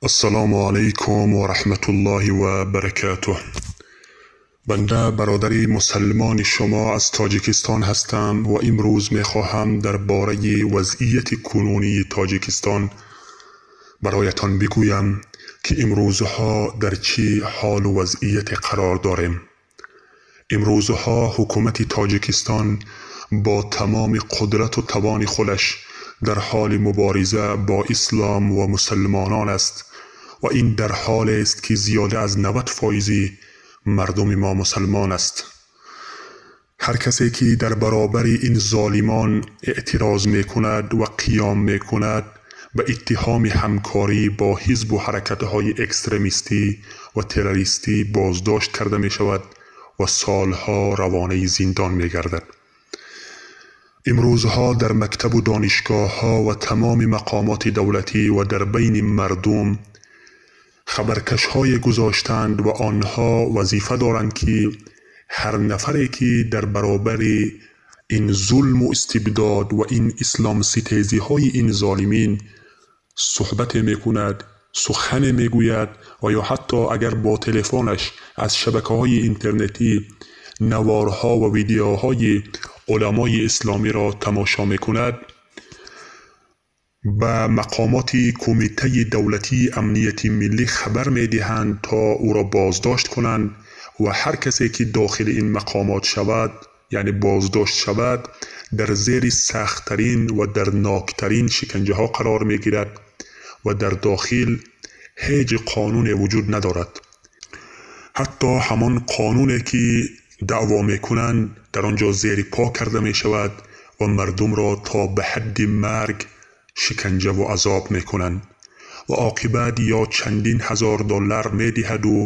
Ассалому алайкум ва раҳматуллоҳи ва баракатуҳ. Банда бародари мусалмони шумо аз Тоҷикистон ҳастам ва имрӯз мехоҳам дар бораи вазъияти кунунии Тоҷикистон бароятон бигӯям, ки имрӯзҳо дар чӣ ҳолу вазъияте қарор дорем. Имрӯзҳо ҳукумати Тоҷикистон бо тамоми қудрату тавони худаш дар ҳоли мубориза бо ислом ва мусалмонон аст ва ин дар ҳолест, ки зиёда аз 90 фоизи мардуми мо мусалмон аст. Ҳар касе ки дар баробари ин золимон эътироз мекунад ва қиём мекунад, ба иттиҳоми ҳамкорӣ бо ҳизбу ҳаракатҳои экстремистӣ ва террористӣ боздошт карда мешавад ва солҳо равонаи зиндон мегардад. Имрӯзҳо дар мактабу донишгоҳҳо ва тамоми мақомоти давлатӣ ва дар байни мардум хабаркашҳое гузоштанд ва онҳо вазифа доранд, ки ҳар нафаре ки дар баробари ин зулму истибдод ва ин исломситезиҳои ин золимин суҳбате мекунад, сухане мегӯяд ва ё ҳатто агар бо телефонаш аз шабакаҳои интернетӣ наворҳо ва видеоҳои уламои исломиро тамошо мекунад, ба мақомоти Кумитаи давлатии амнияти миллӣ хабар медиҳанд, то ӯро боздошт кунанд ва ҳар касе ки дохили ин мақомот шавад, яъне боздошт шавад, дар зери сахттарин ва дардноктарин шиканҷаҳо қарор мегирад ва дар дохил ҳеҷ қонуне вуҷуд надорад. Ҳатто ҳамон қонуне ки даъво мекунанд, дар он ҷо зери по карда мешавад ва мардумро то ба ҳадди марг шиканҷаву азоб мекунанд ва оқибат ё чандин ҳазор доллар медиҳаду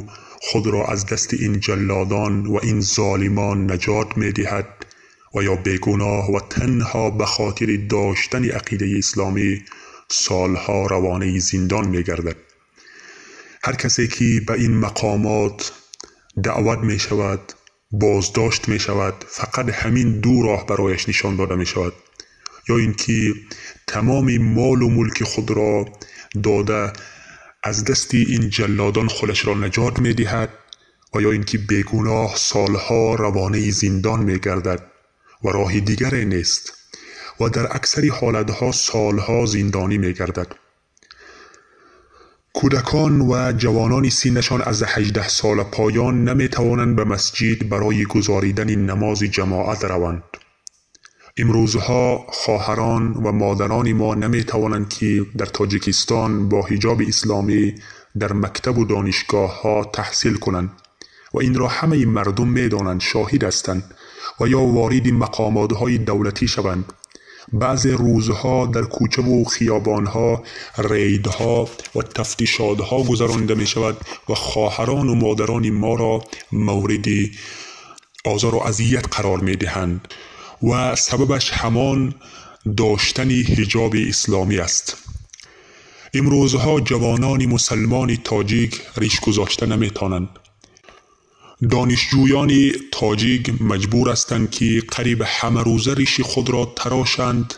худро аз дасти ин ҷаллодон ва ин золимон наҷот медиҳад ва ё бегуноҳ ва танҳо ба хотири доштани ақидаи исломӣ солҳо равонаи зиндон мегардад. Ҳар касе ки ба ин мақомот даъват мешавад, боздошт мешавад, фақат ҳамин ду роҳ барояш нишон дода мешавад: ё ин ки тамоми молу мулки худро дода аз дасти ин ҷаллодон худашро наҷот медиҳад ва ё ин ки бегуноҳ солҳо равонаи зиндон мегардад ва роҳи дигаре нест ва дар аксари ҳолатҳо солҳо зиндонӣ мегардад. Кӯдакон ва ҷавонони синнашон аз 18 сола поён наметавонанд ба масҷид барои гузоридани намози ҷамоат раванд. Имрӯзҳо хоҳарон ва модарони мо наметавонанд, ки дар Тоҷикистон бо ҳиҷоби исломӣ дар мактабу донишгоҳҳо таҳсил кунанд ва инро ҳамаи мардум медонанд, шоҳид ҳастанд ва ё вориди мақомотҳои давлатӣ шаванд. Баъзе рӯзҳо дар кӯчаву хиёбонҳо рейдҳо ва тафтишотҳо гузаронида мешавад ва хоҳарону модарони моро мавриди озору азият қарор медиҳанд ва сабабаш ҳамон доштани ҳиҷоби исломӣ аст. Имрӯзҳо ҷавонони мусалмони тоҷик риш гузошта наметавонанд. Донишҷӯёни тоҷик маҷбур ҳастанд, ки қариб ҳамарӯза риши худро тарошанд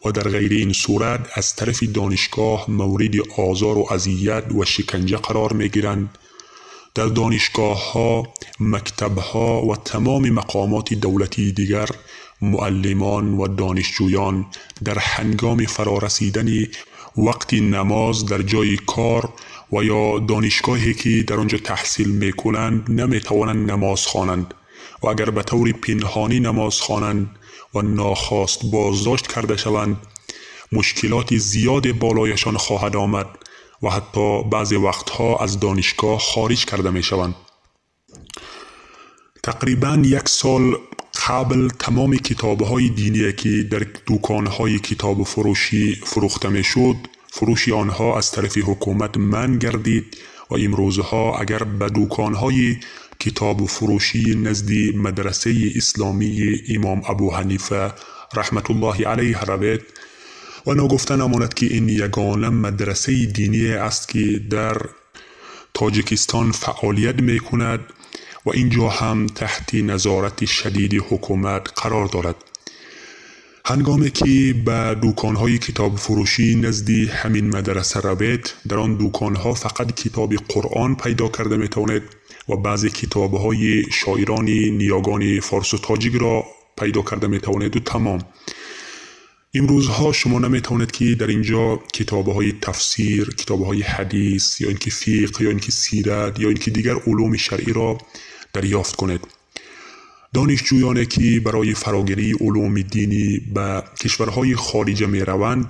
ва дар ғайри ин сурат аз тарафи донишгоҳ мавриди озору азият ва шиканҷа қарор мегиранд. Дар донишгоҳҳо, мактабҳо ва тамоми мақомоти давлатии дигар муаллимон ва донишҷӯён дар ҳангоми фарорасидани вақти намоз дар ҷои кор ва ё донишгоҳе ки дар он ҷо таҳсил мекунанд, наметавонанд намоз хонанд ва агар ба таври пинҳонӣ намоз хонанд ва нохост боздошт карда шаванд, мушкилоти зиёде болояшон хоҳад омад ва ҳатто баъзе вақтҳо аз донишгоҳ хориҷ карда мешаванд. Тақрибан як сол қабл тамоми китобҳои диние ки дар дуконҳои китобу фурӯшӣ фурӯхта мешуд, фурӯши онҳо аз тарафи ҳукумат манъ гардид ва имрӯзҳо агар ба дуконҳои китобу фурӯшии назди мадрасаи исломии имом Абу Ҳанифа раҳматуллоҳи алайҳ равед ва ногуфта намонад, ки ин ягона мадрасаи диние аст, ки дар Тоҷикистон фаъолият мекунад ва ин ҷо ҳам таҳти назорати шадиди ҳукумат қарор дорад. Ҳангоме ки ба дуконҳои китобфурӯшӣ назди ҳамин мадраса равед, дар он дуконҳо фақат китоби Қуръон пайдо карда метавонед ва баъзе китобҳои шоирони ниёгони форсу тоҷикро пайдо карда метавонеду тамом. Имрӯзҳо шумо наметавонед, ки дар ин ҷо китобҳои тафсир, китобҳои ҳадис ё ин ки фиқҳ ё ин ки сират ё ин ки дигар улуми шаръиро дарёфт кунед. Донишҷӯёне ки барои фарогирии улуми динӣ ба кишварҳои хориҷа мераванд,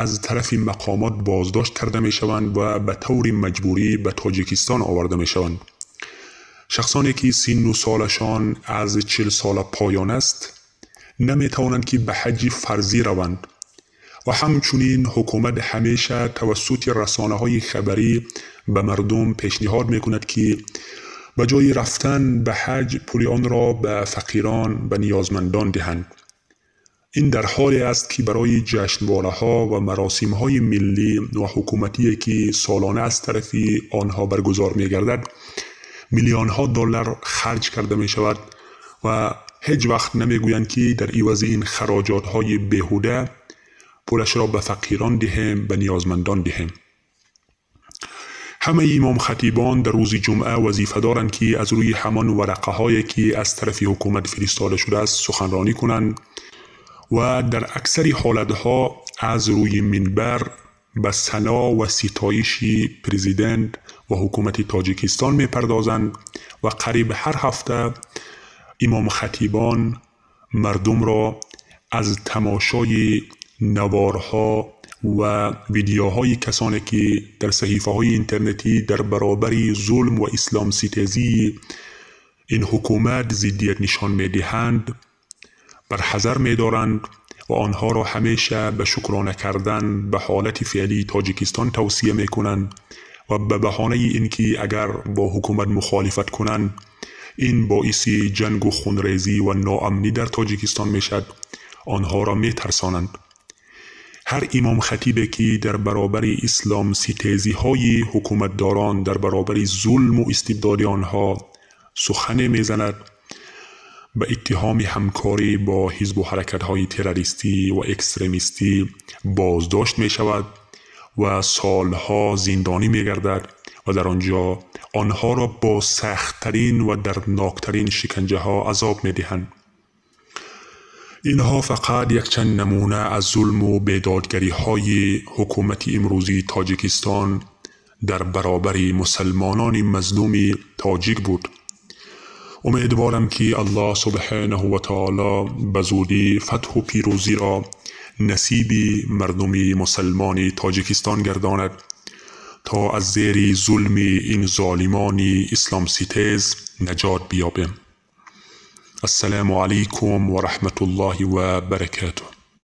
аз тарафи мақомот боздошт карда мешаванд ва ба таври маҷбурӣ ба Тоҷикистон оварда мешаванд. Шахсоне ки синну солашон аз 40 сола поён аст, наметавонанд, ки ба ҳаҷҷи фарзӣ раванд ва ҳамчунин ҳукумат ҳамеша тавассути расонаҳои хабарӣ ба мардум пешниҳод мекунад, ки ба ҷои рафтан ба ҳаҷ пули онро ба фақирон, ба ниёзмандон диҳанд. Ин дар ҳоле аст, ки барои ҷашнвораҳо ва маросимҳои миллӣ ва ҳукуматие, ки солона аз тарафи онҳо баргузор мегардад, миллионҳо доллар харҷ карда мешавад ва ҳеҷ вақт намегӯянд, ки дар ивази ин хароҷотҳои беҳуда пулашро ба фақирон диҳем, ба ниёзмандон диҳем. Ҳамаи имомхатибон дар рӯзи ҷумъа вазифа доранд, ки аз рӯи ҳамон варақаҳое, ки аз тарафи ҳукумат фиристода шудааст, суханронӣ кунанд ва дар аксари ҳолатҳо аз рӯи минбар ба сано ва ситоиши президент ва ҳукумати Тоҷикистон мепардозанд ва қариб ҳар ҳафта имомхатибон мардумро аз тамошои наворҳо ва видеоҳои касоне, ки дар саҳифаҳои интернетӣ дар баробари зулм ва исломситезии ин ҳукумат зиддият нишон медиҳанд, барҳазар медоранд ва онҳоро ҳамеша ба шукрона кардан ба ҳолати феълии Тоҷикистон тавсия мекунанд ва ба баҳонаи ин ки агар бо ҳукумат мухолифат кунанд, ин боиси ҷангу хунрезӣ ва ноамнӣ дар Тоҷикистон мешавад, онҳоро метарсонанд. Ҳар имомхатибе, ки дар баробари исломситезиҳои ҳукуматдорон, дар баробари зулму истибдоди онҳо сухане мезанад, ба иттиҳоми ҳамкорӣ бо ҳизбу ҳаракатҳои террористӣ ва экстремистӣ боздошт мешавад ва солҳо зиндонӣ мегардад ва дар он ҷо онҳоро бо сахттарин ва дардноктарин шиканҷаҳо азоб медиҳанд. Инҳо фақат якчанд намуна аз зулму бедодгариҳои ҳукумати имрӯзии Тоҷикистон дар баробари мусалмонони мазлуми тоҷик буд. Умедворам, ки Аллоҳ субҳанаҳу ва таоло ба зудӣ фатҳу пирӯзиро насиби мардуми мусалмони Тоҷикистон гардонад, то аз зери зулми ин золимони исломситез наҷот биёбем. Ассалому алайкум ва раҳматуллоҳи ва баракатуҳ.